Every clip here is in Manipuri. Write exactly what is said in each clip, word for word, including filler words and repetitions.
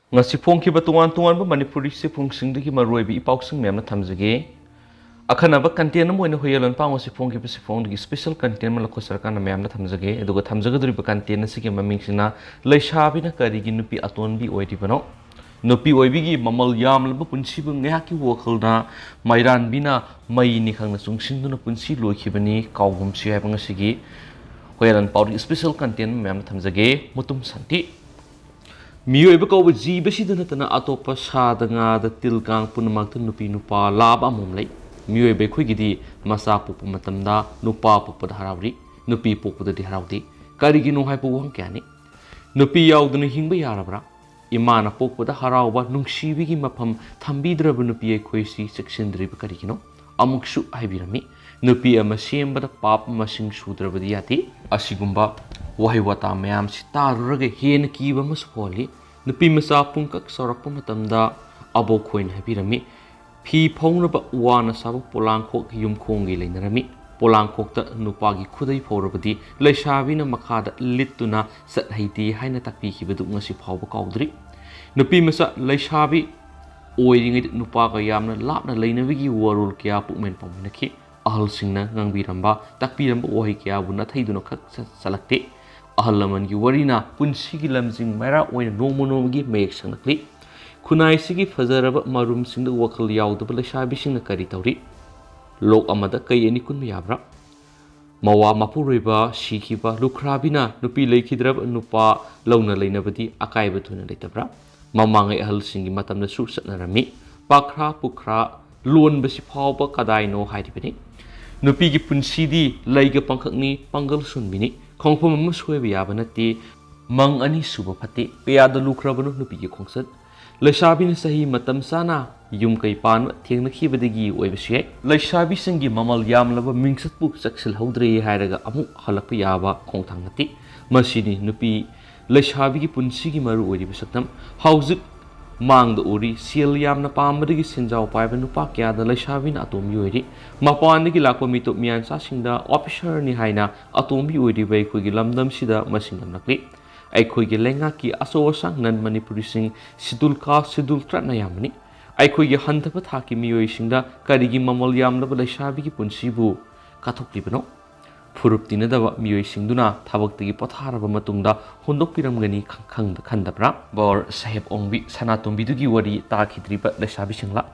ꯉꯁꯤ ꯐꯣꯡꯈꯤꯕ ꯇꯣꯉꯥꯟ ꯇꯣꯉꯥꯟꯕ ꯃꯅꯤꯄꯨꯔꯤ ꯆꯦꯐꯣꯡꯁꯤꯡꯗꯒꯤ ꯃꯔꯨꯑꯣꯏꯕ ꯏꯄꯥꯎꯁꯤꯡ ꯃꯌꯥꯝꯅ ꯊꯝꯖꯒꯦ꯫ ꯑꯈꯟꯅꯕ content ꯑꯃ ꯑꯣꯏꯅ ꯍꯨꯏꯌꯦꯜ ꯂꯟꯄꯥꯎ ꯉꯁꯤ ꯐꯣꯡꯈꯤꯕ ꯆꯦꯐꯣꯡꯗꯒꯤ special content ꯑꯃ ꯂꯧꯈꯠꯆꯔꯀꯥꯟꯗ ꯃꯌꯥꯝꯅ ꯊꯝꯖꯒꯦ꯫ ꯑꯗꯨꯒ ꯊꯝꯖꯒꯗꯧꯔꯤꯕ content ꯑꯁꯤꯒꯤ ꯃꯃꯤꯡꯁꯤꯅ "ꯂꯩꯁꯥꯕꯤꯅ ꯀꯔꯤꯒꯤ ꯅꯨꯄꯤ ꯑꯇꯣꯟꯕꯤ ꯑꯣꯏꯔꯤꯕꯅꯣ?" ꯅꯨꯄꯤ ꯑꯣꯏꯕꯤꯒꯤ ꯃꯃꯜ ꯌꯥꯝꯂꯕ ꯄꯨꯟꯁꯤꯕꯨ ꯉꯥꯏꯍꯥꯛꯀꯤ ꯋꯥꯈꯜꯗ ꯃꯩꯔꯥꯟꯕꯤꯅ ꯃꯩꯅꯤ ꯈꯪꯅ ꯆꯨꯡꯁꯤꯟꯗꯨꯅ ꯄꯨꯟꯁꯤ ꯂꯣꯏꯈꯤꯕꯅꯤ ꯀꯥꯎꯒꯨꯝꯁꯤ ꯍꯥꯏꯕ ꯉꯁꯤꯒꯤ ꯍꯨꯏꯌꯦꯜ ꯂꯟꯄꯥꯎꯒꯤ special content ꯃꯌꯥꯝꯅ ꯊꯝꯖꯒꯦ꯫ ꯃꯇꯨꯝ ꯁꯟꯇꯤ꯫ ꯃꯤꯑꯣꯏꯕ ꯀꯧꯕ ꯖꯤꯕꯁꯤꯗ ꯅꯠꯇꯅ ꯑꯇꯣꯞꯄ ꯁꯥꯗ ꯉꯥꯗ ꯇꯤꯜ ꯀꯥꯡ ꯄꯨꯝꯅꯃꯛꯇ ꯅꯨꯄꯤ ꯅꯨꯄꯥ ꯂꯥꯕ ꯑꯃꯃꯝ ꯂꯩ꯫ ꯃꯤꯑꯣꯏꯕ ꯑꯩꯈꯣꯏꯒꯤꯗꯤ ꯃꯆꯥ ꯄꯣꯛꯄ ꯃꯇꯝꯗ ꯅꯨꯄꯥ ꯄꯣꯛꯄꯗ ꯍꯔꯥꯎꯔꯤ, ꯅꯨꯄꯤ ꯄꯣꯛꯄꯗꯗꯤ ꯍꯔꯥꯎꯗꯦ꯫ ꯀꯔꯤꯒꯤꯅꯣ ꯍꯥꯏꯕ ꯋꯥꯍꯪ ꯀꯌꯥꯅꯤ꯫ ꯅꯨꯄꯤ ꯌꯥꯎꯗꯅ ꯍꯤꯡꯕ ꯌꯥꯔꯕ꯭ꯔꯥ? ꯏꯃꯥꯅ ꯄꯣꯛꯄꯗ ꯍꯔꯥꯎꯕ ꯅꯨꯡꯁꯤꯕꯒꯤ ꯃꯐꯝ ꯊꯝꯕꯤꯗ꯭ꯔꯕ ꯅꯨꯄꯤ ꯑꯩꯈꯣꯏꯁꯤ ꯆꯦꯛꯁꯤꯟꯗ꯭ꯔꯤꯕ ꯀꯔꯤꯒꯤꯅꯣ? ꯑꯃꯨꯛꯁꯨ ꯍꯥꯏꯕꯤꯔꯝꯃꯤ, ꯅꯨꯄꯤ ꯑꯃ ꯁꯦꯝꯕꯗ ꯄꯥꯞ ꯃꯁꯤꯡ ꯁꯨꯗ꯭ꯔꯕꯗꯤ ꯌꯥꯗꯦ꯫ ꯑꯁꯤꯒꯨꯝꯕ ꯋꯥꯍꯩ ꯋꯥꯇꯥ ꯃꯌꯥꯝꯁꯤ ꯇꯥꯔꯨꯔꯒ ꯍꯦꯟꯅ ꯀꯤꯕ ꯑꯃꯁꯨ ꯐꯥꯎꯍꯜꯂꯤ꯫ ꯅꯨꯄꯤ ꯃꯆꯥ ꯄꯨꯡꯀꯛ ꯆꯥꯎꯔꯛꯄ ꯃꯇꯝꯗ ꯑꯕꯣꯛꯈꯣꯏꯅ ꯍꯥꯏꯕꯤꯔꯝꯃꯤ, ꯐꯤ ꯐꯧꯅꯕ ꯋꯥꯅ ꯁꯥꯕ ꯄꯣꯂꯥꯡꯈꯣꯛ ꯌꯨꯝꯈꯣꯡꯒꯤ ꯂꯩꯅꯔꯝꯃꯤ꯫ ꯄꯣꯂꯥꯡꯈꯣꯛꯇ ꯅꯨꯄꯥꯒꯤ ꯈꯨꯗꯩ ꯐꯧꯔꯕꯗꯤ ꯂꯩꯁꯥꯕꯤꯅ ꯃꯈꯥꯗ ꯂꯤꯠꯇꯨꯅ ꯆꯠꯍꯩꯗꯦ ꯍꯥꯏꯅ ꯇꯥꯛꯄꯤꯈꯤꯕꯗꯨ ꯉꯁꯤ ꯐꯥꯎꯕ ꯀꯥꯎꯗ꯭ꯔꯤ꯫ ꯅꯨꯄꯤ ꯃꯆꯥ ꯂꯩꯁꯥꯕꯤ ꯑꯣꯏꯔꯤꯉꯩꯗ ꯅꯨꯄꯥꯒ ꯌꯥꯝꯅ ꯂꯥꯞꯅ ꯂꯩꯅꯕꯒꯤ ꯋꯥꯔꯣꯜ ꯀꯌꯥ ꯄꯨꯛꯃꯦꯟ ꯄꯥꯎꯃꯤꯟꯅꯈꯤ꯫ ꯑꯍꯜꯁꯤꯡꯅ ꯉꯥꯡꯕꯤꯔꯝꯕ, ꯇꯥꯛꯄꯤꯔꯝꯕ ꯋꯥꯍꯩ ꯀꯌꯥꯕꯨ ꯅꯥꯊꯩꯗꯨꯅ ꯈꯛ ꯆ-, ꯆꯠꯂꯛꯇꯦ꯫ ꯑꯍꯜ ꯂꯃꯟꯒꯤ ꯋꯥꯔꯤꯅ ꯄꯨꯟꯁꯤꯒꯤ ꯂꯝꯖꯤꯡ ꯃꯩꯔꯥ ꯑꯣꯏꯅ ꯅꯣꯡꯃ ꯅꯣꯡꯃꯒꯤ ꯃꯌꯦꯛ ꯁꯦꯡꯂꯛꯂꯤ꯫ ꯈꯨꯟꯅꯥꯏꯁꯤꯒꯤ ꯐꯖꯔꯕ ꯃꯔꯨꯝꯁꯤꯡꯗ ꯋꯥꯈꯜ ꯌꯥꯎꯗꯕ ꯂꯩꯁꯥꯕꯤꯁꯤꯡꯅ ꯀꯔꯤ ꯇꯧꯔꯤ? ꯂꯣꯛ ꯑꯃꯗ ꯀꯩ ꯑꯅꯤ ꯀꯨꯟꯕ ꯌꯥꯕ꯭ꯔꯥ? ꯃꯋꯥ ꯃꯄꯨꯔꯣꯏꯕ ꯁꯤꯈꯤꯕ ꯂꯨꯈ꯭ꯔꯥꯕꯤꯅ ꯅꯨꯄꯤ ꯂꯩꯈꯤꯗ꯭ꯔꯕ ꯅꯨꯄꯥ ꯂꯧꯅ ꯂꯩꯅꯕꯗꯤ ꯑꯀꯥꯏꯕ ꯊꯣꯏꯅ ꯂꯩꯇꯕ꯭ꯔꯥ? ꯃꯃꯥꯡꯉꯩ ꯑꯍꯜꯁꯤꯡꯒꯤ ꯃꯇꯝꯗꯁꯨ ꯆꯠꯅꯔꯝꯃꯤ꯫ ꯄꯥꯈ꯭ꯔꯥ ꯄꯨꯈ꯭ꯔꯥ ꯂꯣꯟꯕꯁꯤ ꯐꯥꯎꯕ ꯀꯗꯥꯏꯅꯣ ꯍꯥꯏꯔꯤꯕꯅꯤ꯫ ꯅꯨꯄꯤꯒꯤ ꯄꯨꯟꯁꯤꯗꯤ ꯂꯩꯒ ꯄꯪꯈꯛꯅꯤ, ꯄꯥꯡꯒꯜ ꯁꯣꯟꯕꯤꯅꯤ꯫ ꯈꯣꯡꯐꯝ ꯑꯃ ꯁꯣꯏꯕ ꯌꯥꯕ ꯅꯠꯇꯦ꯫ ꯃꯪ ꯑꯅꯤ ꯁꯨꯕ ꯐꯠꯇꯦ꯫ ꯀꯌꯥꯗ ꯂꯨꯈ꯭ꯔꯕꯅꯣ ꯅꯨꯄꯤꯒꯤ ꯈꯣꯡꯆꯠ? ꯂꯩꯁꯥꯕꯤꯅ ꯆꯍꯤ ꯃꯇꯝ ꯆꯥꯅ ꯌꯨꯝ ꯀꯩ ꯄꯥꯟꯕ ꯊꯦꯡꯅꯈꯤꯕꯗꯒꯤ ꯑꯣꯏꯕꯁꯨ ꯌꯥꯏ꯫ ꯂꯩꯁꯥꯕꯤꯁꯤꯡꯒꯤ ꯃꯃꯜ ꯌꯥꯝꯂꯕ ꯃꯤꯡꯆꯠꯄꯨ ꯆꯦꯛꯁꯤꯜꯍꯧꯗ꯭ꯔꯦ ꯍꯥꯏꯔꯒ ꯑꯃꯨꯛ ꯍꯜꯂꯛꯄ ꯌꯥꯕ ꯈꯣꯡꯊꯥꯡ ꯅꯠꯇꯦ꯫ ꯃꯁꯤꯅꯤ ꯅꯨꯄꯤ ꯂꯩꯁꯥꯕꯤꯒꯤ ꯄꯨꯟꯁꯤꯒꯤ ꯃꯔꯨ ꯑꯣꯏꯔꯤꯕ ꯁꯛꯇꯝ꯫ ꯍꯧꯖꯤꯛ ꯃꯥꯡꯗ ꯎꯔꯤ, ꯁꯦꯜ ꯌꯥꯝꯅ ꯄꯥꯝꯕꯗꯒꯤ ꯁꯦꯟꯖꯥꯎ ꯄꯥꯏꯕ ꯅꯨꯄꯥ ꯀꯌꯥꯗ ꯂꯩꯁꯥꯕꯤꯅ ꯑꯇꯣꯝꯕꯤ ꯑꯣꯏꯔꯤ꯫ ꯃꯄꯥꯟꯗꯒꯤ ꯂꯥꯛꯄ ꯃꯤꯇꯣꯞ ꯃꯤꯌꯥꯟꯆꯥꯁꯤꯡꯗ officerꯅꯤ ꯍꯥꯏꯅ ꯑꯇꯣꯝꯕꯤ ꯑꯣꯏꯔꯤꯕ ꯑꯩꯈꯣꯏꯒꯤ ꯂꯝꯗꯝꯁꯤꯗ ꯃꯁꯤꯡ ꯌꯥꯝꯂꯛꯂꯤ꯫ ꯑꯩꯈꯣꯏꯒꯤ ꯂꯩꯉꯥꯛꯀꯤ ꯑꯆꯧ ꯑꯁꯥꯡ ꯅꯟ ꯃꯅꯤꯄꯨꯔꯤꯁꯤꯡ ꯁꯤꯗꯨꯜ ꯀꯥꯁ, ꯁꯤꯗꯨꯜ ꯇ꯭ꯔꯥꯏꯕꯅ ꯑꯌꯥꯝꯕꯅꯤ꯫ ꯑꯩꯈꯣꯏꯒꯤ ꯍꯟꯊꯕ ꯊꯥꯛꯀꯤ ꯃꯤꯑꯣꯏꯁꯤꯡꯗ ꯀꯔꯤꯒꯤ ꯃꯃꯜ ꯌꯥꯝꯂꯕ ꯂꯩꯁꯥꯕꯤꯒꯤ ꯄꯨꯟꯁꯤꯕꯨ ꯀꯠꯊꯣꯛꯂꯤꯕꯅꯣ? ꯐꯨꯔꯨꯞ ꯇꯤꯟꯅꯗꯕ ꯃꯤꯑꯣꯏꯁꯤꯡꯗꯨꯅ ꯊꯕꯛꯇꯒꯤ ꯄꯣꯊꯥꯔꯕ ꯃꯇꯨꯡꯗ ꯍꯨꯟꯗꯣꯛꯄꯤꯔꯝꯒꯅꯤ ꯈꯪ-, ꯈꯪꯗ-, ꯈꯟꯗꯕ꯭ꯔꯥ? ꯕꯣꯔ ꯁꯥꯍꯦꯕ ꯑꯣꯡꯕꯤ ꯁꯅꯥꯇꯣꯝꯕꯤꯗꯨꯒꯤ ꯋꯥꯔꯤ ꯇꯥꯈꯤꯗ꯭ꯔꯤꯕ ꯂꯩꯁꯥꯕꯤꯁꯤꯡꯂꯥ?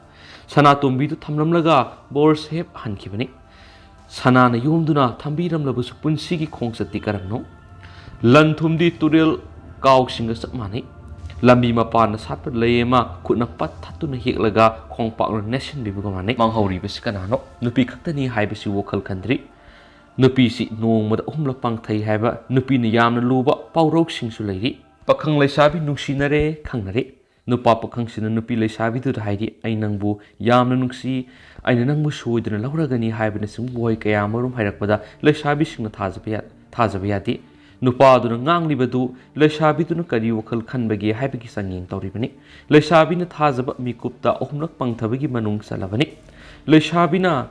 ꯁꯅꯥꯇꯣꯝꯕꯤꯗꯨ ꯊꯝꯂꯝꯂꯒ ꯕꯣꯔ ꯁꯥꯍꯦꯕ ꯍꯟꯈꯤꯕꯅꯤ꯫ ꯁꯅꯥꯅ ꯌꯣꯝꯗꯨꯅ ꯊꯝꯕꯤꯔꯝꯂꯕꯁꯨ ꯄꯨꯟꯁꯤꯒꯤ ꯈꯣꯡꯆꯠꯇꯤ ꯀꯔꯝꯅꯣ? ꯂꯟ ꯊꯨꯝꯗꯤ ꯇꯨꯔꯦꯜ ꯀꯥꯎꯁꯤꯡꯒ ꯆꯞ ꯃꯥꯟꯅꯩ꯫ ꯂꯝꯕꯤ ꯃꯄꯥꯟꯗ ꯁꯥꯠꯄ ꯂꯩ ꯑꯃ ꯈꯨꯠꯅ ꯄꯠ ꯊꯠꯇꯨꯅ ꯍꯦꯛꯂꯒ ꯈꯣꯡꯄꯥꯛꯅ ꯅꯦꯠꯁꯤꯟꯕꯤꯕꯒ ꯃꯥꯟꯅꯩ꯫ ꯃꯥꯡꯍꯧꯔꯤꯕꯁꯤ ꯀꯅꯥꯅꯣ? ꯅꯨꯄꯤ ꯈꯛꯇꯅꯤ ꯍꯥꯏꯕꯁꯤ ꯋꯥꯈꯜ ꯈꯟꯗ꯭ꯔꯤ꯫ ꯅꯨꯄꯤꯁꯤ ꯅꯣꯡꯃꯗ ꯑꯍꯨꯝꯂꯛ ꯄꯥꯡꯊꯩ ꯍꯥꯏꯕ ꯅꯨꯄꯤꯅ ꯌꯥꯝꯅ ꯂꯨꯕ ꯄꯥꯎꯔꯧꯁꯤꯡꯁꯨ ꯂꯩꯔꯤ꯫ ꯄꯥꯈꯪ ꯂꯩꯁꯥꯕꯤ ꯅꯨꯡꯁꯤꯅꯔꯦ ꯈꯪꯅꯔꯦ꯫ ꯅꯨꯄꯥ ꯄꯥꯈꯪꯁꯤꯅ ꯅꯨꯄꯤ ꯂꯩꯁꯥꯕꯤꯗꯨꯗ ꯍꯥꯏꯔꯤ, "ꯑꯩ ꯅꯪꯕꯨ ꯌꯥꯝꯅ ꯅꯨꯡꯁꯤ, ꯑꯩꯅ ꯅꯪꯕꯨ ꯁꯣꯏꯗꯅ ꯂꯧꯔꯒꯅꯤ" ꯍꯥꯏꯕꯅꯆꯤꯡꯕ ꯋꯥꯍꯩ ꯀꯌꯥ ꯑꯃꯔꯣꯝ ꯍꯥꯏꯔꯛꯄꯗ ꯂꯩꯁꯥꯕꯤꯁꯤꯡꯅ ꯊꯥꯖꯕ ꯌꯥ-, ꯊꯥꯖꯕ ꯌꯥꯗꯦ꯫ ꯅꯨꯄꯥꯗꯨꯅ ꯉꯥꯡꯂꯤꯕꯗꯨ ꯂꯩꯁꯥꯕꯤꯗꯨꯅ ꯀꯔꯤ ꯋꯥꯈꯜ ꯈꯟꯕꯒꯦ ꯍꯥꯏꯕꯒꯤ ꯆꯥꯡꯌꯦꯡ ꯇꯧꯔꯤꯕꯅꯤ꯫ ꯂꯩꯁꯥꯕꯤꯅ ꯊꯥꯖꯕ ꯃꯤꯀꯨꯞꯇ ꯑꯍꯨꯝꯂꯛ ꯄꯥꯡꯊꯕꯒꯤ ꯃꯅꯨꯡ ꯆꯜꯂꯕꯅꯤ꯫ ꯂꯩꯁꯥꯕꯤꯅ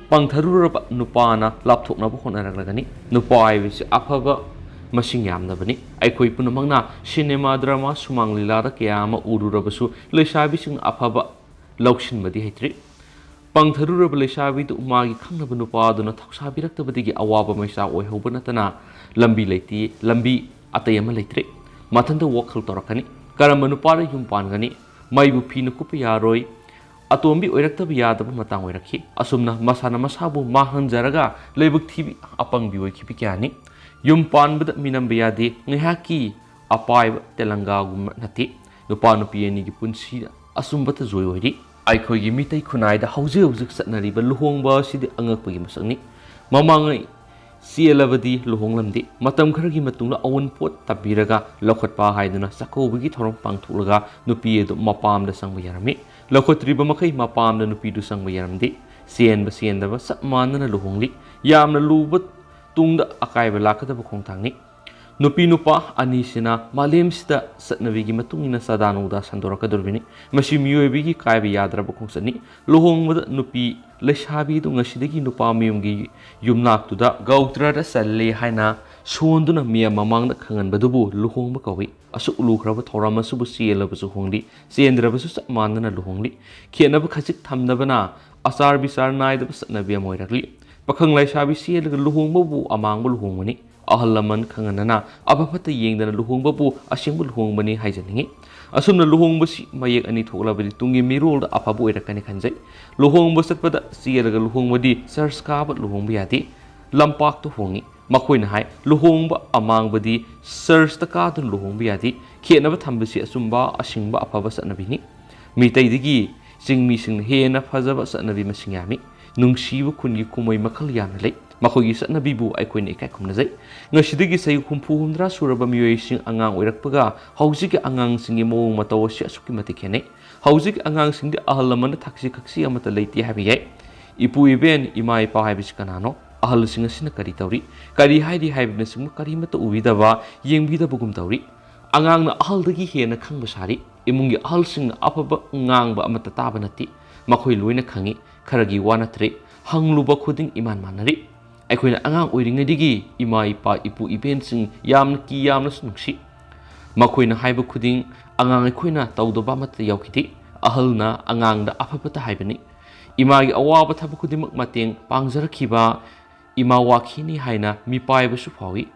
ꯄꯥꯡꯊꯔꯨꯔꯕ ꯅꯨꯄꯥꯅ ꯂꯥꯞꯊꯣꯛꯅꯕ ꯍꯣꯠꯅꯔꯛꯂꯒꯅꯤ꯫ ꯅꯨꯄꯥ ꯍꯥꯏꯕꯁꯤ ꯑꯐꯕ ꯃꯁꯤꯡ ꯌꯥꯝꯗꯕꯅꯤ꯫ ꯑꯩꯈꯣꯏ ꯄꯨꯝꯅꯃꯛꯅ ꯁꯤꯅꯦꯃꯥ, ꯗ꯭ꯔꯃꯥ, ꯁꯨꯃꯥꯡ ꯂꯤꯂꯥꯗ ꯀꯌꯥ ꯑꯃ ꯎꯔꯨꯔꯕꯁꯨ ꯂꯩꯁꯥꯕꯤꯁꯤꯡꯅ ꯑꯐꯕ ꯂꯧꯁꯤꯟꯕꯗꯤ ꯍꯩꯇ꯭ꯔꯤ꯫ ꯄꯥꯡꯊꯔꯨꯔꯕ ꯂꯩꯁꯥꯕꯤꯗꯨ ꯃꯥꯒꯤ ꯈꯪꯅꯕ ꯅꯨꯄꯥꯗꯨꯅ ꯊꯧꯁꯥꯕꯤꯔꯛꯇꯕꯗꯒꯤ ꯑꯋꯥꯕ ꯃꯩꯆꯥꯛ ꯑꯣꯏꯍꯧꯕ ꯅꯠꯇꯅ ꯂꯝꯕꯤ ꯂꯩꯇꯦ, ꯂꯝꯕꯤ ꯑꯇꯩ ꯑꯃ ꯂꯩꯇ꯭ꯔꯦ꯫ ꯃꯊꯟꯇ ꯋꯥꯈꯜ ꯇꯧꯔꯛꯀꯅꯤ꯫ ꯀꯔꯝꯕ ꯅꯨꯄꯥꯗ ꯌꯨꯝ ꯄꯥꯟꯒꯅꯤ? ꯃꯩꯕꯨ ꯐꯤꯅ ꯀꯨꯞꯄ ꯌꯥꯔꯣꯏ꯫ ꯑꯇꯣꯝꯕꯤ ꯑꯣꯏꯔꯛꯇꯕ ꯌꯥꯗꯕ ꯃꯇꯥꯡ ꯑꯣꯏꯔꯛꯈꯤ꯫ ꯑꯁꯨꯝꯅ ꯃꯁꯥꯅ ꯃꯁꯥꯕꯨ ꯃꯥꯡꯍꯟꯖꯔꯒ ꯂꯥꯏꯕꯛ ꯊꯤꯕꯤ ꯑꯄꯪꯕꯤ ꯑꯣꯏꯈꯤꯕ ꯀꯌꯥꯅꯤ꯫ ꯌꯨꯝ ꯄꯥꯟꯕꯗ ꯃꯤꯅꯝꯕ ꯌꯥꯗꯦ꯫ ꯉꯥꯏꯍꯥꯛꯀꯤ ꯑꯄꯥꯏꯕ ꯇꯦꯂꯪꯒꯥꯒꯨꯝꯕ ꯅꯠꯇꯦ꯫ ꯅꯨꯄꯥ ꯅꯨꯄꯤ ꯑꯅꯤꯒꯤ ꯄꯨꯟꯁꯤꯗ ꯑꯆꯨꯝꯕꯇ ꯖꯣꯏ ꯑꯣꯏꯔꯤ꯫ ꯑꯩꯈꯣꯏꯒꯤ ꯃꯤꯇꯩ ꯈꯨꯟꯅꯥꯏꯗ ꯍꯧꯖꯤꯛ ꯍꯧꯖꯤꯛ ꯆꯠꯅꯔꯤꯕ ꯂꯨꯍꯣꯡꯕ ꯑꯁꯤꯗꯤ ꯑꯉꯛꯄꯒꯤ ꯃꯁꯛꯅꯤ꯫ ꯃꯃꯥꯡꯉꯩ ꯆꯦꯜꯂꯕꯗꯤ ꯂꯨꯍꯣꯡꯂꯝꯗꯦ꯫ ꯃꯇꯝ ꯈꯔꯒꯤ ꯃꯇꯨꯡꯗ ꯑꯑꯣꯟꯄꯣꯠ ꯇꯝꯕꯤꯔꯒ ꯂꯧꯈꯠꯄ ꯍꯥꯏꯗꯨꯅ ꯆꯥꯛꯀꯧꯕꯒꯤ ꯊꯧꯔꯝ ꯄꯥꯡꯊꯣꯛꯂꯒ ꯅꯨꯄꯤ ꯑꯗꯨ ꯃꯄꯥꯝꯗ ꯆꯪꯕ ꯌꯥꯔꯝꯃꯤ꯫ ꯂꯧꯈꯠꯇ꯭ꯔꯤꯕ ꯃꯈꯩ ꯃꯄꯥꯝꯗ ꯅꯨꯄꯤꯗꯨ ꯆꯪꯕ ꯌꯥꯔꯝꯗꯦ꯫ ꯆꯦꯟꯕ ꯆꯦꯟꯗꯕ ꯆꯞ ꯃꯥꯟꯅꯅ ꯂꯨꯍꯣꯡꯂꯤ꯫ ꯌꯥꯝꯅ ꯂꯨꯕ, ꯇꯨꯡꯗ ꯑꯀꯥꯏꯕ ꯂꯥꯛꯀꯗꯕ ꯈꯣꯡꯊꯥꯡꯅꯤ꯫ ꯅꯨꯄꯤ ꯅꯨꯄꯥ ꯑꯅꯤꯁꯤꯅ ꯃꯥꯂꯦꯝꯁꯤꯗ ꯆꯠꯅꯕꯤꯒꯤ ꯃꯇꯨꯡ ꯏꯟꯅ ꯆꯥꯗꯥ ꯅꯧꯗꯥ ꯁꯟꯗꯣꯔꯛꯀꯗꯧꯔꯤꯕꯅꯤ꯫ ꯃꯁꯤ ꯃꯤꯑꯣꯏꯕꯒꯤ ꯀꯥꯏꯕ ꯌꯥꯗ꯭ꯔꯕ ꯈꯣꯡꯆꯠꯅꯤ꯫ ꯂꯨꯍꯣꯡꯕꯗ ꯅꯨꯄꯤ ꯂꯩꯁꯥꯕꯤꯗꯨ ꯉꯁꯤꯗꯒꯤ ꯅꯨꯄꯥ ꯃꯌꯨꯝꯒꯤ ꯌꯨꯝꯅꯥꯛꯇꯨꯗ ꯒꯧꯇ꯭ꯔꯗ ꯆꯜꯂꯦ ꯍꯥꯏꯅ ꯁꯣꯟꯗꯨꯅ ꯃꯤꯌꯥꯝ ꯃꯃꯥꯡꯗ ꯈꯪꯍꯟꯕꯗꯨꯕꯨ ꯂꯨꯍꯣꯡꯕ ꯀꯧꯏ꯫ ꯑꯁꯨꯛ ꯂꯨꯈ꯭ꯔꯕ ꯊꯧꯔꯝ ꯑꯁꯤꯕꯨ ꯆꯦꯜꯂꯕꯁꯨ ꯍꯣꯡꯂꯤ, ꯆꯦꯟꯗ꯭ꯔꯕꯁꯨ ꯆꯞ ꯃꯥꯟꯅꯅ ꯂꯨꯍꯣꯡꯂꯤ꯫ ꯈꯦꯠꯅꯕ ꯈꯖꯤꯛ ꯊꯝꯅꯕꯅ ꯑꯆꯥꯔ ꯕꯤꯆꯥꯔ ꯅꯥꯏꯗꯕ ꯆꯠꯅꯕꯤ ꯑꯃ ꯑꯣꯏꯔꯛꯂꯤ꯫ ꯄꯥꯈꯪ ꯂꯩꯁꯥꯕꯤ ꯆꯦꯜꯂꯒ ꯂꯨꯍꯣꯡꯕꯕꯨ ꯑꯃꯥꯡꯕ ꯂꯨꯍꯣꯡꯕꯅꯤ꯫ ꯑꯍꯜ ꯂꯃꯟ ꯈꯪꯍꯟꯗꯅ ꯑꯐ ꯐꯠꯇ ꯌꯦꯡꯗꯅ ꯂꯨꯍꯣꯡꯕꯕꯨ ꯑꯁꯦꯡꯕ ꯂꯨꯍꯣꯡꯕꯅꯤ ꯍꯥꯏꯖꯅꯤꯡꯏ꯫ ꯑꯁꯨꯝꯅ ꯂꯨꯍꯣꯡꯕꯁꯤ ꯃꯌꯦꯛ ꯑꯅꯤ ꯊꯣꯛꯂꯕꯗꯤ ꯇꯨꯡꯒꯤ ꯃꯤꯔꯣꯜꯗ ꯑꯐꯕ ꯑꯣꯏꯔꯛꯀꯅꯤ ꯈꯟꯖꯩ꯫ ꯂꯨꯍꯣꯡꯕ ꯆꯠꯄꯗ ꯆꯦꯜꯂꯒ ꯂꯨꯍꯣꯡꯕꯗꯤ ꯆꯔꯆ ꯀꯥꯕ ꯂꯨꯍꯣꯡꯕ ꯌꯥꯗꯦ, ꯂꯝꯄꯥꯛꯇ ꯍꯣꯡꯏ꯫ ꯃꯈꯣꯏꯅ ꯍꯥꯏ, ꯂꯨꯍꯣꯡꯕ ꯑꯃꯥꯡꯕꯗꯤ ꯆꯔꯆꯇ ꯀꯥꯗꯨꯅ ꯂꯨꯍꯣꯡꯕ ꯌꯥꯗꯦ꯫ ꯈꯦꯠꯅꯕ ꯊꯝꯕꯁꯤ ꯑꯆꯨꯝꯕ, ꯑꯁꯤꯡꯕ, ꯑꯐꯕ ꯆꯠꯅꯕꯤꯅꯤ꯫ ꯃꯤꯇꯩꯗꯒꯤ ꯆꯤꯡꯃꯤꯁꯤꯡꯅ ꯍꯦꯟꯅ ꯐꯖꯕ ꯆꯠꯅꯕꯤ ꯃꯁꯤꯡ ꯌꯥꯝꯃꯤ꯫ ꯅꯨꯡꯁꯤꯕ ꯈꯨꯟꯒꯤ ꯀꯨꯝꯍꯩ ꯃꯈꯜ ꯌꯥꯝꯅ ꯂꯩ꯫ ꯃꯈꯣꯏꯒꯤ ꯆꯠꯅꯕꯤꯕꯨ ꯑꯩꯈꯣꯏꯅ ꯏꯀꯥꯏ ꯈꯨꯝꯅꯖꯩ꯫ ꯉꯁꯤꯗꯒꯤ ꯆꯍꯤ ꯍꯨꯝꯐꯨ ꯍꯨꯝꯗ꯭ꯔꯥ ꯁꯨꯔꯕ ꯃꯤꯑꯣꯏꯁꯤꯡ ꯑꯉꯥꯡ ꯑꯣꯏꯔꯛꯄꯒ ꯍꯧꯖꯤꯛꯀꯤ ꯑꯉꯥꯡꯁꯤꯡꯒꯤ ꯃꯑꯣꯡ ꯃꯇꯧ ꯑꯁꯤ ꯑꯁꯨꯛꯀꯤ ꯃꯇꯤꯛ ꯈꯦꯠꯅꯩ꯫ ꯍꯧꯖꯤꯛꯀꯤ ꯑꯉꯥꯡꯁꯤꯡꯗꯤ ꯑꯍꯜ ꯂꯃꯟꯗ ꯊꯛꯁꯤ ꯈꯛꯁꯤ ꯑꯃꯠꯇ ꯂꯩꯇꯦ ꯍꯥꯏꯕ ꯌꯥꯏ꯫ ꯏꯄꯨ ꯏꯕꯦꯟ, ꯏꯃꯥ ꯏꯄꯥ ꯍꯥꯏꯕꯁꯤ ꯀꯅꯥꯅꯣ? ꯑꯍꯜꯁꯤꯡ ꯑꯁꯤꯅ ꯀꯔꯤ ꯇꯧꯔꯤ? ꯀꯔꯤ ꯍꯥꯏꯔꯤ? ꯍꯥꯏꯕꯅꯆꯤꯡꯕ ꯀꯔꯤꯃꯠꯇ ꯎꯕꯤꯗꯕ, ꯌꯦꯡꯕꯤꯗꯕꯒꯨꯝ ꯇꯧꯔꯤ꯫ ꯑꯉꯥꯡꯅ ꯑꯍꯜꯗꯒꯤ ꯍꯦꯟꯅ ꯈꯪꯕ ꯁꯥꯔꯤ꯫ ꯏꯃꯨꯡꯒꯤ ꯑꯍꯜꯁꯤꯡꯅ ꯑꯐꯕ ꯉꯥꯡꯕ ꯑꯃꯠꯇ ꯇꯥꯕ ꯅꯠꯇꯦ꯫ ꯃꯈꯣꯏ ꯂꯣꯏꯅ ꯈꯪꯏ, ꯈꯔꯒꯤ ꯋꯥ ꯅꯠꯇ꯭ꯔꯦ꯫ ꯍꯪꯂꯨꯕ ꯈꯨꯗꯤꯡ ꯏꯃꯥꯟ ꯃꯥꯟꯅꯔꯤ꯫ ꯑꯩꯈꯣꯏꯅ ꯑꯉꯥꯡ ꯑꯣꯏꯔꯤꯉꯩꯗꯒꯤ ꯏꯃꯥ ꯏꯄꯥ, ꯏꯄꯨ ꯏꯕꯦꯟꯁꯤꯡ ꯌꯥꯝꯅ ꯀꯤ ꯌꯥꯝꯅꯁꯨ ꯅꯨꯡꯁꯤ꯫ ꯃꯈꯣꯏꯅ ꯍꯥꯏꯕ ꯈꯨꯗꯤꯡ ꯑꯉꯥꯡ ꯑꯩꯈꯣꯏꯅ ꯇꯧꯗꯕ ꯑꯃꯠꯇ ꯌꯥꯎꯈꯤꯗꯦ꯫ ꯑꯍꯜꯅ ꯑꯉꯥꯡꯗ ꯑꯐꯕꯇ ꯍꯥꯏꯕꯅꯤ꯫ ꯏꯃꯥꯒꯤ ꯑꯋꯥꯕ ꯊꯕꯛ ꯈꯨꯗꯤꯡꯃꯛ ꯃꯇꯦꯡ ꯄꯥꯡꯖꯔꯛꯈꯤꯕ ꯏꯃꯥ ꯋꯥꯈꯤꯅꯤ ꯍꯥꯏꯅ ꯃꯤꯄꯥꯏꯕꯁꯨ ꯐꯥꯎꯏ꯫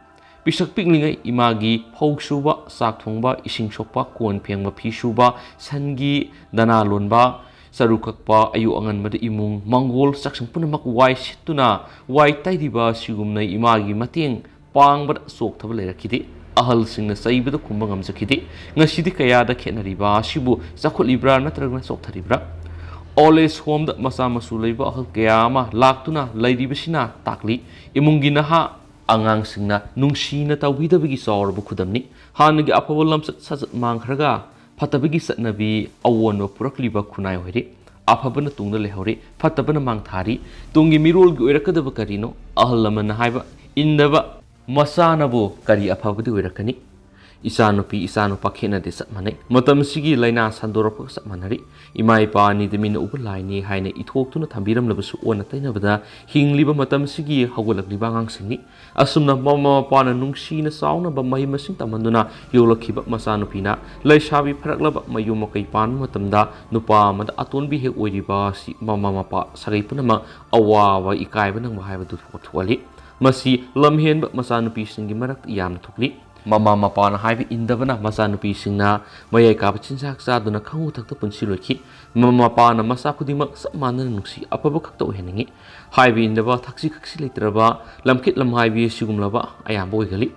ꯄꯤꯁꯛ ꯄꯤꯛꯂꯤꯉꯩ ꯏꯃꯥꯒꯤ ꯐꯧ ꯁꯨꯕ, ꯆꯥꯛ ꯊꯣꯡꯕ, ꯏꯁꯤꯡ ꯁꯣꯛꯄ, ꯀꯣꯟ ꯐꯦꯡꯕ, ꯐꯤ ꯁꯨꯕ, ꯁꯟꯒꯤ ꯗꯅꯥ ꯂꯣꯟꯕ, ꯆꯔꯨ ꯀꯛꯄ, ꯑꯌꯨꯛ ꯑꯉꯟꯕꯗ ꯏꯃꯨꯡ ꯃꯪꯒꯣꯜ ꯆꯥꯛꯁꯪ ꯄꯨꯝꯅꯃꯛ ꯋꯥꯏ ꯁꯤꯠꯇꯨꯅ ꯋꯥꯏ ꯇꯩꯔꯤꯕ ꯑꯁꯤꯒꯨꯝꯅ ꯏꯃꯥꯒꯤ ꯃꯇꯦꯡ ꯄꯥꯡꯕꯗ ꯆꯣꯛꯊꯕ ꯂꯩꯔꯛꯈꯤꯗꯦ꯫ ꯑꯍꯜꯁꯤꯡꯅ ꯆꯩꯕꯗ ꯈꯨꯝꯕ ꯉꯝꯖꯈꯤꯗꯦ꯫ ꯉꯁꯤꯗꯤ ꯀꯌꯥꯗ ꯈꯦꯠꯅꯔꯤꯕ ꯑꯁꯤꯕꯨ ꯆꯥꯎꯈꯠꯂꯤꯕ꯭ꯔꯥ ꯅꯠꯇ꯭ꯔꯒꯅ ꯆꯣꯛꯊꯔꯤꯕ꯭ꯔꯥ? ꯑꯣꯜ ꯑꯦꯖ ꯍꯣꯝꯗ ꯃꯆꯥ ꯃꯁꯨ ꯂꯩꯕ ꯑꯍꯜ ꯀꯌꯥ ꯑꯃ ꯂꯥꯛꯇꯨꯅ ꯂꯩꯔꯤꯕꯁꯤꯅ ꯇꯥꯛꯂꯤ꯫ ꯏꯃꯨꯡꯒꯤ ꯅꯍꯥ ꯑꯉꯥꯡꯁꯤꯡꯅ ꯅꯨꯡꯁꯤꯅ ꯇꯧꯕꯤꯗꯕꯒꯤ ꯆꯥꯎꯔꯕ ꯈꯨꯗꯝꯅꯤ꯫ ꯍꯥꯟꯅꯒꯤ ꯑꯐꯕ ꯂꯝꯆꯠ ꯁꯥꯖꯠ ꯃꯥꯡꯈ꯭ꯔꯒ ꯐꯠꯇꯕꯒꯤ ꯆꯠꯅꯕꯤ ꯑꯑꯣꯟꯕ ꯄꯨꯔꯛꯂꯤꯕ ꯈꯨꯟꯅꯥꯏ ꯑꯣꯏꯔꯦ꯫ ꯑꯐꯕꯅ ꯇꯨꯡꯗ ꯂꯩꯍꯧꯔꯦ, ꯐꯠꯇꯕꯅ ꯃꯥꯡ ꯊꯥꯔꯤ꯫ ꯇꯨꯡꯒꯤ ꯃꯤꯔꯣꯜꯒꯤ ꯑꯣꯏꯔꯛꯀꯗꯕ ꯀꯔꯤꯅꯣ? ꯑꯍꯜ ꯂꯃꯟꯅ ꯍꯥꯏꯕ ꯏꯟꯗꯕ ꯃꯆꯥꯅꯕꯨ ꯀꯔꯤ ꯑꯐꯕꯗꯤ ꯑꯣꯏꯔꯛꯀꯅꯤ? ꯏꯆꯥꯅꯨꯄꯤ ꯏꯆꯥꯅꯨꯄꯥ ꯈꯦꯠꯅꯗꯦ, ꯆꯞ ꯃꯥꯟꯅꯩ꯫ ꯃꯇꯝꯁꯤꯒꯤ ꯂꯥꯏꯅꯥ ꯁꯟꯗꯣꯔꯛꯄꯒ ꯆꯞ ꯃꯥꯟꯅꯔꯤ꯫ ꯏꯃꯥ ꯏꯄꯥ ꯑꯅꯤꯗꯤ ꯃꯤꯠꯅ ꯎꯕ ꯂꯥꯏꯅꯤ ꯍꯥꯏꯅ ꯏꯊꯣꯛꯇꯨꯅ ꯊꯝꯕꯤꯔꯝꯂꯕꯁꯨ, ꯑꯣꯟꯅ ꯇꯩꯅꯕꯗ ꯍꯤꯡꯂꯤꯕ ꯃꯇꯝꯁꯤꯒꯤ ꯍꯧꯒꯠꯂꯛꯂꯤꯕ ꯑꯉꯥꯡꯁꯤꯡꯅꯤ꯫ ꯑꯁꯨꯝꯅ ꯃꯃꯥ ꯃꯄꯥꯅ ꯅꯨꯡꯁꯤꯅ ꯆꯥꯎꯅꯕ ꯃꯍꯩ ꯃꯁꯤꯡ ꯇꯝꯍꯟꯗꯨꯅ ꯌꯣꯛꯂꯛꯈꯤꯕ ꯃꯆꯥꯅꯨꯄꯤꯅ ꯂꯩꯁꯥꯕꯤ ꯐꯔꯛꯂꯕ ꯃꯌꯨꯝ ꯃꯀꯩ ꯄꯥꯟꯕ ꯃꯇꯝꯗ ꯅꯨꯄꯥ ꯑꯃꯗ ꯑꯇꯣꯟꯕꯤ ꯍꯦꯛ ꯑꯣꯏꯔꯤꯕ ꯑꯁꯤ ꯃꯃꯥ ꯃꯄꯥ ꯁꯥꯒꯩ ꯄꯨꯝꯅꯃꯛ ꯑꯋꯥꯕ, ꯏꯀꯥꯏꯕ ꯅꯪꯕ ꯍꯥꯏꯕꯗꯨ ꯊꯣꯛꯍꯜꯂꯤ꯫ ꯃꯁꯤ ꯂꯝꯍꯦꯟꯕ ꯃꯆꯥꯅꯨꯄꯤꯁꯤꯡꯒꯤ ꯃꯔꯛꯇ ꯌꯥꯝꯅ ꯊꯣꯛꯂꯤ꯫ ꯃꯃꯥ ꯃꯄꯥꯅ ꯍꯥꯏꯕ ꯏꯟꯗꯕꯅ ꯃꯆꯥꯅꯨꯄꯤꯁꯤꯡꯅ ꯃꯌꯥꯏ ꯀꯥꯕ ꯆꯤꯟꯖꯥꯛ ꯆꯥꯗꯨꯅ ꯈꯪꯉꯨ ꯊꯛꯇ ꯄꯨꯟꯁꯤ ꯂꯣꯏꯈꯤ꯫ ꯃꯃꯥ ꯃꯄꯥꯅ ꯃꯆꯥ ꯈꯨꯗꯤꯡꯃꯛ ꯆꯞ ꯃꯥꯟꯅꯅ ꯅꯨꯡꯁꯤ ꯑꯐꯕ ꯈꯛꯇ ꯑꯣꯏꯍꯟꯅꯤꯡꯏ꯫ ꯍꯥꯏꯕ ꯏꯟꯗꯕ, ꯊꯛꯁꯤ ꯈꯛꯁꯤ ꯂꯩꯇ꯭ꯔꯕ, ꯂꯝꯈꯤꯠ ꯂꯝꯍꯥꯏꯕꯤ ꯑꯁꯤꯒꯨꯝꯂꯕ ꯑꯌꯥꯝꯕ ꯑꯣꯏꯒꯜꯂꯤ꯫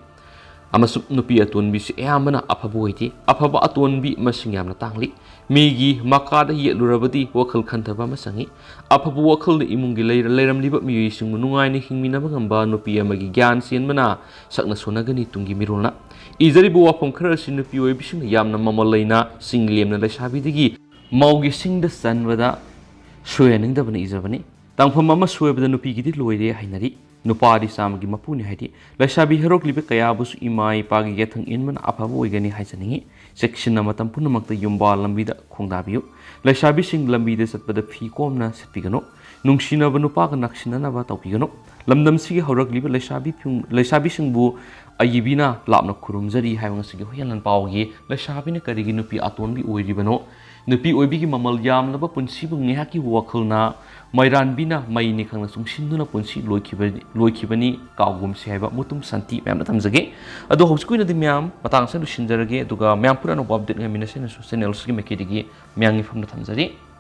ꯑꯃꯁꯨꯡ ꯅꯨꯄꯤ ꯑꯇꯣꯟꯕꯤꯁꯤ ꯑꯌꯥꯝꯕꯅ ꯑꯐꯕ ꯑꯣꯏꯗꯦ꯫ ꯑꯐꯕ ꯑꯇꯣꯟꯕꯤ ꯃꯁꯤꯡ ꯌꯥꯝꯅ ꯇꯥꯡꯂꯤ꯫ ꯃꯤꯒꯤ ꯃꯈꯥꯗ ꯌꯦꯠꯂꯨꯔꯕꯗꯤ ꯋꯥꯈꯜ ꯈꯟꯊꯕ ꯑꯃ ꯆꯪꯏ꯫ ꯑꯐꯕ ꯋꯥꯈꯜꯅ ꯏꯃꯨꯡꯒꯤ ꯂꯩꯔ-, ꯂꯩꯔꯝꯂꯤꯕ ꯃꯤꯑꯣꯏꯁꯤꯡꯕꯨ ꯅꯨꯡꯉꯥꯏꯅ ꯍꯤꯡꯃꯤꯟꯅꯕ ꯉꯝꯕ ꯅꯨꯄꯤ ꯑꯃꯒꯤ ꯒ꯭ꯌꯥꯟ ꯆꯦꯟꯕꯅ ꯁꯛꯅ ꯁꯣꯟꯅꯒꯅꯤ ꯇꯨꯡꯒꯤ ꯃꯤꯔꯣꯜꯅ꯫ ꯏꯖꯔꯤꯕ ꯋꯥꯐꯝ ꯈꯔ ꯑꯁꯤ ꯅꯨꯄꯤ ꯑꯣꯏꯕꯤꯁꯤꯡꯅ ꯌꯥꯝꯅ ꯃꯃꯜ ꯂꯩꯅ ꯁꯤꯡ ꯂꯦꯝꯅ ꯂꯩꯁꯥꯕꯤꯗꯒꯤ ꯃꯧꯒꯤ ꯁꯤꯡꯗ ꯆꯟꯕꯗ ꯁꯣꯏꯍꯟꯅꯤꯡꯗꯕꯅ ꯏꯖꯕꯅꯤ꯫ ꯇꯥꯡꯐꯝ ꯑꯃ ꯁꯣꯏꯕꯗ ꯅꯨꯄꯤꯒꯤꯗꯤ ꯂꯣꯏꯔꯦ ꯍꯥꯏꯅꯔꯤ꯫ ꯅꯨꯄꯥꯗꯤ ꯆꯥꯝꯃꯒꯤ ꯃꯄꯨꯅꯤ ꯍꯥꯏꯗꯤ ꯂꯩꯁꯥꯕꯤ ꯍꯧꯔꯛꯂꯤꯕ ꯀꯌꯥꯕꯨꯁꯨ ꯏꯃꯥ ꯏꯄꯥꯒꯤ ꯌꯥꯊꯪ ꯏꯟꯕꯅ ꯑꯐꯕ ꯑꯣꯏꯒꯅꯤ ꯍꯥꯏꯖꯅꯤꯡꯏ꯫ ꯆꯦꯛꯁꯤꯟꯅ ꯃꯇꯝ ꯄꯨꯝꯅꯃꯛꯇ ꯌꯨꯝꯕꯥꯜ ꯂꯝꯕꯤꯗ ꯈꯣꯡꯗꯥꯕꯤꯌꯨ꯫ ꯂꯩꯁꯥꯕꯤꯁꯤꯡ ꯂꯝꯕꯤꯗ ꯆꯠꯄꯗ ꯐꯤ ꯀꯣꯝꯅ ꯁꯦꯠꯄꯤꯒꯅꯨ꯫ ꯅꯨꯡꯁꯤꯅꯕ ꯅꯨꯄꯥꯒ ꯅꯛꯁꯤꯟꯅꯅꯕ ꯇꯧꯕꯤꯒꯅꯨ꯫ ꯂꯝꯗꯝꯁꯤꯒꯤ ꯍꯧꯔꯛꯂꯤꯕ ꯂꯩꯁꯥꯕꯤ ꯐꯤꯎ-, ꯂꯩꯁꯥꯕꯤꯁꯤꯡꯕꯨ ꯑꯏꯕꯤꯅ ꯂꯥꯞꯅ ꯈꯨꯔꯨꯝꯖꯔꯤ ꯍꯥꯏꯕ ꯉꯁꯤꯒꯤ ꯍꯨꯏꯌꯦꯟꯂꯥꯟ ꯄꯥꯎꯒꯤ "ꯂꯩꯁꯥꯕꯤꯅ ꯀꯔꯤꯒꯤ ꯅꯨꯄꯤ ꯑꯇꯣꯟꯕꯤ ꯑꯣꯏꯔꯤꯕꯅꯣ? ꯅꯨꯄꯤ ꯑꯣꯏꯕꯤꯒꯤ ꯃꯃꯜ ꯌꯥꯝꯂꯕ ꯄꯨꯟꯁꯤꯕꯨ ꯉꯥꯏꯍꯥꯛꯀꯤ ꯋꯥꯈꯜꯅ ꯃꯩꯔꯥꯟꯕꯤꯅ ꯃꯩꯅꯤ ꯈꯪꯅ ꯆꯨꯡꯁꯤꯟꯗꯨꯅ ꯄꯨꯟꯁꯤ ꯂꯣꯏꯈꯤꯕ-, ꯂꯣꯏꯈꯤꯕꯅꯤ, ꯀꯥꯎꯒꯨꯝꯁꯤ" ꯍꯥꯏꯕ ꯃꯨꯇꯨꯝ ꯁꯥꯟꯇꯤ ꯃꯌꯥꯝꯅ ꯊꯝꯖꯒꯦ꯫ ꯑꯗꯣ ꯍꯧꯖꯤꯛꯀꯤ ꯑꯣꯏꯅꯗꯤ ꯃꯌꯥꯝ ꯃꯇꯥꯡ ꯑꯁꯤꯗ ꯂꯣꯏꯁꯤꯟꯖꯔꯒꯦ, ꯑꯗꯨꯒ ꯃꯌꯥꯝ ꯄꯨꯟꯅ ꯑꯅꯧꯕ update ꯉꯥꯏꯃꯤꯟꯅꯁꯦꯅꯁꯨ channel ꯑꯁꯤꯒꯤ ꯃꯥꯏꯀꯩꯗꯒꯤ ꯃꯌꯥꯝꯒꯤ ꯃꯐꯝꯗ ꯊꯝꯖꯔꯤ꯫